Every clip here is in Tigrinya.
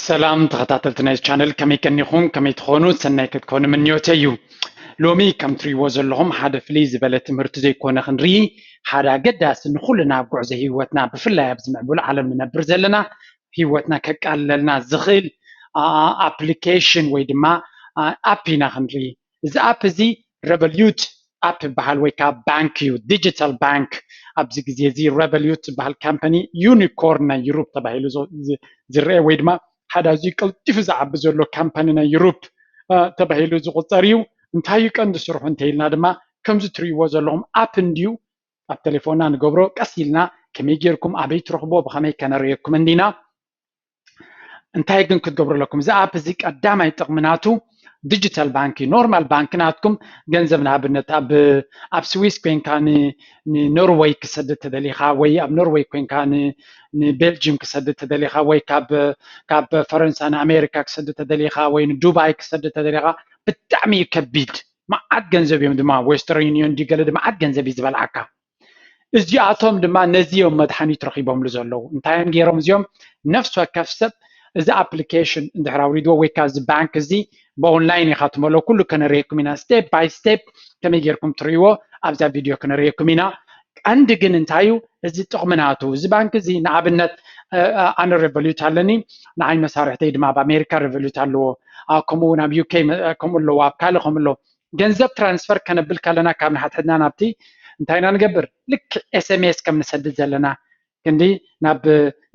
ሰላም ተኸታተልቲ ናይ ቻነል፣ ከመይ ቀኒኹም? ከመይ ትኾኑ? ሰናይ ክትኮኑ ምንዮተይ እዩ። ሎሚ ከም ትሪእዎ ዘለኹም ሓደ ፍልይ ዝበለ ትምህርቲ ዘይኮነ ክንርኢ፣ ሓደ ኣገዳሲ ንኹልና ኣብ ጉዕዞ ህይወትና፣ ብፍላይ ኣብዚ ምዕቡል ዓለም ንነብር ዘለና ህይወትና ከቃልለልና ዝኽእል ኣፕሊኬሽን ወይ ድማ ኣፕ ኢና ክንርኢ። እዚ ኣፕ እዚ ረቨሉት ኣፕ ይበሃል ወይ ከዓ ባንክ እዩ፣ ዲጂታል ባንክ። ኣብዚ ግዜ እዚ ረቨሉት ዝበሃል ካምፓኒ ዩኒኮርን ናይ ዩሮፕ ተባሂሉ ዝረአ ወይ ድማ ሓደ ኣዝዩ ቀልጢፉ ዝዓቢ ዘሎ ካምፓኒ ናይ ዩሮፕ ተባሂሉ ዝቁፀር እዩ። እንታይ እዩ ቀንዲ ስርሑ እንተኢልና ድማ ከምዚ ትሪእዎ ዘለኹም ኣፕ እንድዩ ኣብ ቴሌፎንና ንገብሮ፣ ቀስ ኢልና ከመይ ጌርኩም ኣበይ ትረኽቦ ብኸመይ ከነርእየኩም እንዲና። እንታይ ግን ክትገብሩ ኣለኩም? እዚ ኣፕ እዚ ቀዳማይ ጥቕሚ ናቱ ዲጂታል ባንክ እዩ። ኖርማል ባንክ ናትኩም ገንዘብ ንኣብነት ኣብ ኣብ ስዊስ ኮይንካ ንኖርወይ ክሰድድ ተደሊኻ ወይ ኣብ ኖርወይ ኮይንካ ንቤልጅም ክሰድድ ተደሊኻ ወይ ካብ ፈረንሳ ንኣሜሪካ ክሰድድ ተደሊኻ ወይ ንዱባይ ክሰድድ ተደሊኻ ብጣዕሚ እዩ ከቢድ። መዓት ገንዘብ እዮም ድማ ዌስተርን ዩኒዮን ዲገለ መዓት ገንዘብ እዩ ዝበልዓካ። እዚኣቶም ድማ ነዚ እዮም መድሓኒት ረኺቦምሉ ዘለዉ። እንታይ እዮም ገይሮም እዚኦም? ነፍሲ ወከፍ ሰብ እዚ ኣፕሊኬሽን እንድሕር ኣውሪድዎ ወይ ከዓ እዚ ባንክ እዚ ብኦንላይን ኢኻ ትመልኦ፣ ኩሉ ከነርእየኩም ኢና ስቴፕ ባይ ስቴፕ ከመይ ጌርኩም ትርእይዎ ኣብዛ ቪድዮ ከነርእየኩም ኢና። ቀንዲ ግን እንታይ እዩ እዚ ጥቕሚ ናቱ? እዚ ባንክ እዚ ንኣብነት ኣነ ረቨሉት ኣለኒ፣ ንዓይ መሳርሕተይ ድማ ኣብ ኣሜሪካ ረቨሉት ኣለዎ፣ ከምኡ እውን ኣብ ዩኬ ከምኡ ኣለዎ፣ ኣብ ካልእ ከምኡ ኣለዎ። ገንዘብ ትራንስፈር ከነብል ከለና ካብ ንሓድሕድና ናብቲ እንታይ ኢና ንገብር? ልክዕ ኤስኤምኤስ ከም ንሰድድ ዘለና ክንዲ ናብ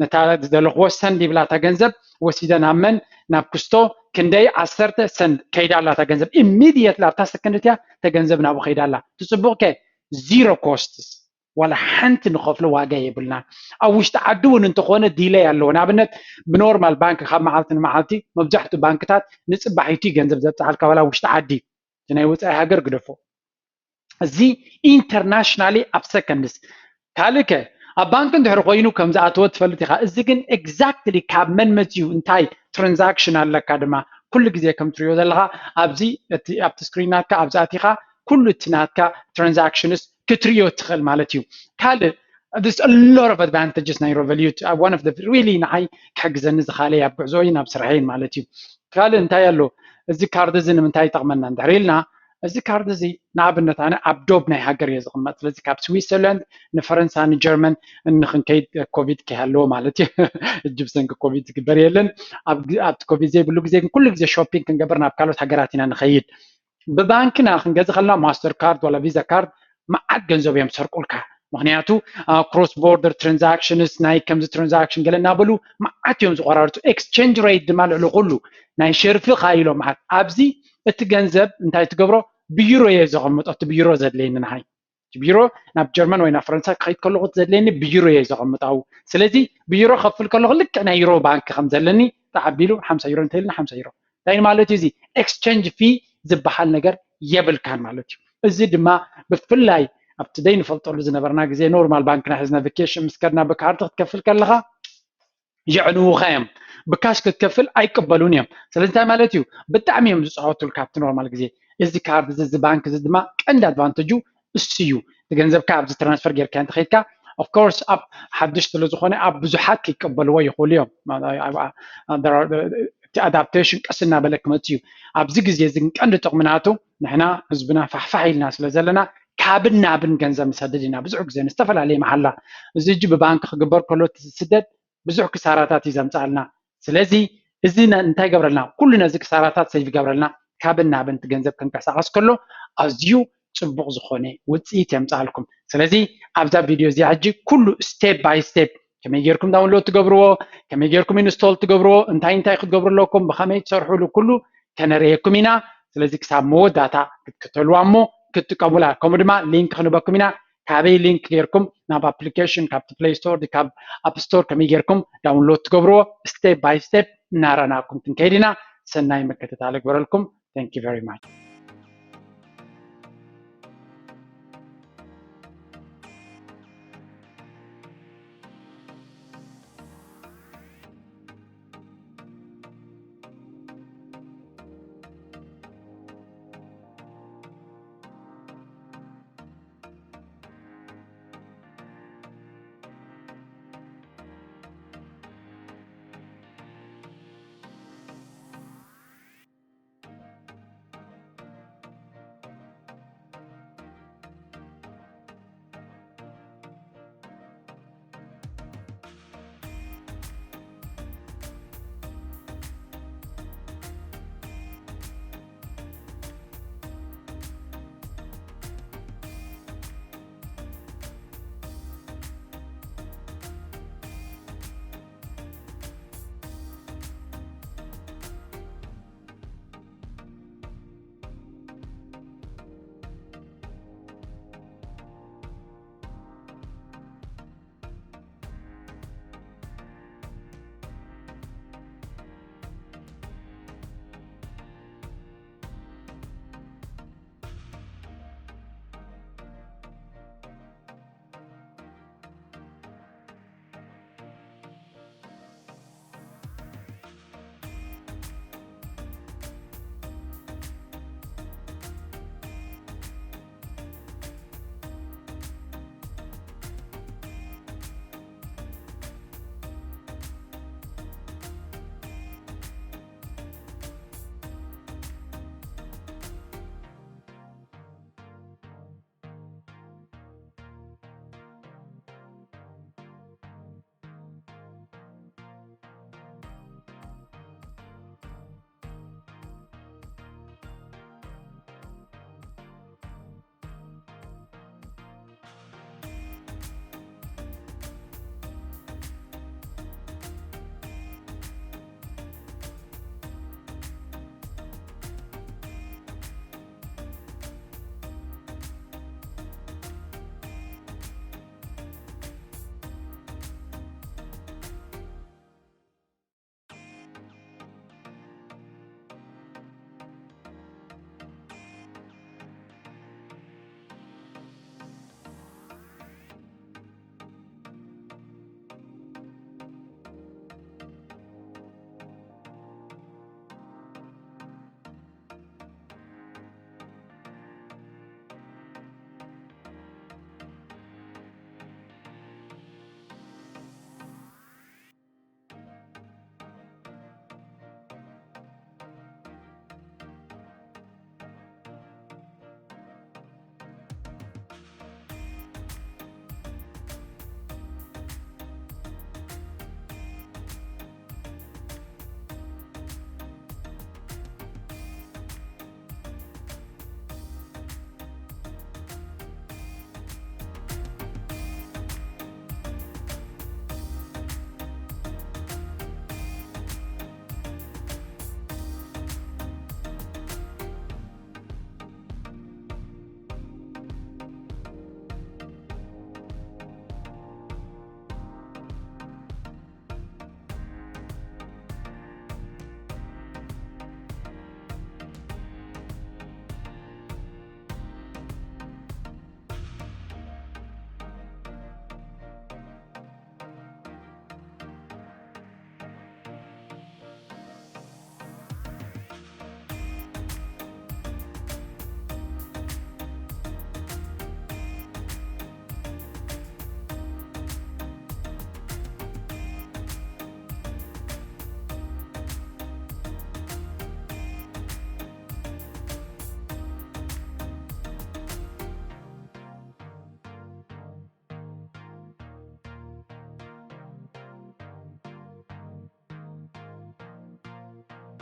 ነታ ዝደለኽዎ ሰንድ ይብላታ ገንዘብ ወሲደ ናብ መን? ናብ ክስቶ። ክንደይ? ዓሰርተ ሰንድ ከይዳ ኣላታ ገንዘብ። ኢሚድየትሊ ኣብታ ሰከንድ እቲያ እተ ገንዘብ ናብኡ ከይዳ ኣላ። ትፅቡቕ ከ ዚሮ ኮስትስ ዋላ ሓንቲ ንኸፍሎ ዋጋ የብልና። ኣብ ውሽጢ ዓዲ እውን እንተኾነ ዲለይ ኣለዎ። ንኣብነት ብኖርማል ባንክ ካብ መዓልቲ ንመዓልቲ መብዛሕትኡ ባንክታት ንፅባሒቱ ገንዘብ ዘብፅሓልካ ዋላ ውሽጢ ዓዲ እቲ ናይ ወፃኢ ሃገር ግደፎ። እዚ ኢንተርናሽናሊ ኣብ ሰከንድስ። ካልእ ከ ኣብ ባንክ እንድሕር ኮይኑ ከም ዝኣተወ ትፈልጥ ኢኻ። እዚ ግን ኤግዛክትሊ ካብ መን መፅዩ እንታይ ትራንዛክሽን ኣለካ ድማ ኩሉ ግዜ ከም ትሪኦ ዘለኻ ኣብዚ ኣብቲ ስክሪን ናትካ ኣብዚ ኣቲኻ ኩሉ እቲ ናትካ ትራንዛክሽንስ ክትሪኦ ትኽእል ማለት እዩ። ካልእ this a lot of advantages ናይ ረቨሉት one of the really ንዓይ ክሕግዘኒ ዝኻለ ኣብ ጉዕዞ እዩ ናብ ስራሐይን ማለት እዩ። ካልእ እንታይ ኣሎ? እዚ ካርድ እዚ ንምንታይ ይጠቕመና እንድሕር ኢልና እዚ ካርድ እዚ ንኣብነት ኣነ ኣብ ዶብ ናይ ሃገር እየ ዝቕመጥ። ስለዚ ካብ ስዊትዘርላንድ ንፈረንሳ ንጀርመን እንክንከይድ ኮቪድ ከይሃለዎ ማለት እዩ። እጅ ብሰንኪ ኮቪድ ዝግበር የለን። ኣብቲ ኮቪድ ዘይብሉ ግዜ ግን ኩሉ ግዜ ሾፒንግ ክንገብር ናብ ካልኦት ሃገራት ኢና ንኸይድ። ብባንክና ክንገዚ ከለና ማስተር ካርድ ዋላ ቪዛ ካርድ መዓት ገንዘብ እዮም ሰርቁልካ። ምክንያቱ ክሮስ ቦርደር ትራንዛክሽንስ ናይ ከምዚ ትራንዛክሽን ገለ እናበሉ መዓት እዮም ዝቆራርፁ። ኤክስቼንጅ ሬት ድማ ልዕሊ ኩሉ ናይ ሸርፊ ካይሎ መዓት። ኣብዚ እቲ ገንዘብ እንታይ ትገብሮ? ብዩሮ እየ ዘቐምጦ። እቲ ብዩሮ ዘድለየኒ ንሃይ እቲ ቢሮ ናብ ጀርመን ወይ ናብ ፈረንሳ ክኸይድ ከለኹ ዘድለየኒ ብዩሮ እየ ዘቐምጣው። ስለዚ ብዩሮ ከፍል ከለኹ ልክዕ ናይ ዩሮ ባንክ ከም ዘለኒ ተዓቢሉ ሓምሳ ዩሮ እንተልና ሓምሳ ዩሮ እንታይ ማለት እዩ? እዚ ኤክስቼንጅ ፊ ዝበሃል ነገር የብልካን ማለት እዩ። እዚ ድማ ብፍላይ ኣብቲ ዘይንፈልጠሉ ዝነበርና ግዜ ኖርማል ባንክና ሒዝና ቬኬሽን ምስ ከድና ብካርድ ክትከፍል ከለኻ የዕንውኻ እዮም። ብካሽ ክትከፍል ኣይቅበሉን እዮም። ስለዚ እንታይ ማለት እዩ? ብጣዕሚ እዮም ዝፃወቱልካ ኣብቲ ኖርማል ግዜ። እዚ ካርድ እዚ እዚ ባንክ እዚ ድማ ቀንዲ ኣድቫንቴጁ እሱ እዩ። እቲ ገንዘብካ ኣብዚ ትራንስፈር ጌርካ እንተኸይድካ ኦፍኮርስ ኣብ ሓድሽ ስለ ዝኾነ ኣብ ብዙሓት ክይቀበልዎ ይኽእሉ እዮም። እቲ ኣዳፕቴሽን ቀስ እናበለ ክመፅእ እዩ። ኣብዚ ግዜ እዚ ግን ቀንዲ ጥቕሚ ናቱ ንሕና ህዝብና ፋሕፋሕ ኢልና ስለ ዘለና ካብን ናብን ገንዘብ ንሰድድ ኢና ብዙሕ ግዜ ንዝተፈላለየ መሓላ። እዚ እጂ ብባንክ ክግበር ከሎ እቲ ዝስደድ ብዙሕ ክሳራታት እዩ ዘምፅኣልና። ስለዚ እዚ እንታይ ይገብረልና? ኩሉ ነዚ ክሳራታት ሰይቭ ይገብረልና። ካብን ናብን እቲ ገንዘብ ክንቀሳቐስ ከሎ ኣዝዩ ፅቡቕ ዝኾነ ውፅኢት የምፅኣልኩም። ስለዚ ኣብዛ ቪድዮ እዚኣ ሕጂ ኩሉ ስቴፕ ባይ ስቴፕ ከመይ ጌርኩም ዳውንሎድ ትገብርዎ፣ ከመይ ጌርኩም ኢንስቶል ትገብርዎ፣ እንታይ እንታይ ክትገብሩ ኣለኩም፣ ብኸመይ ትሰርሕሉ ኩሉ ከነርእየኩም ኢና። ስለዚ ክሳብ መወዳእታ ክትክተልዋ እሞ ክትጥቀሙላ። ከምኡ ድማ ሊንክ ክንበኩም ኢና። ካበይ ሊንክ ጌርኩም ናብ ኣፕሊኬሽን ካብቲ ፕሌይ ስቶር ካብ ኣፕ ስቶር ከመይ ጌርኩም ዳውንሎድ ትገብርዎ ስቴፕ ባይ ስቴፕ እናረኣናኩም ክንከይድ ኢና። ሰናይ ምክትታል እግበረልኩም። Thank you very much።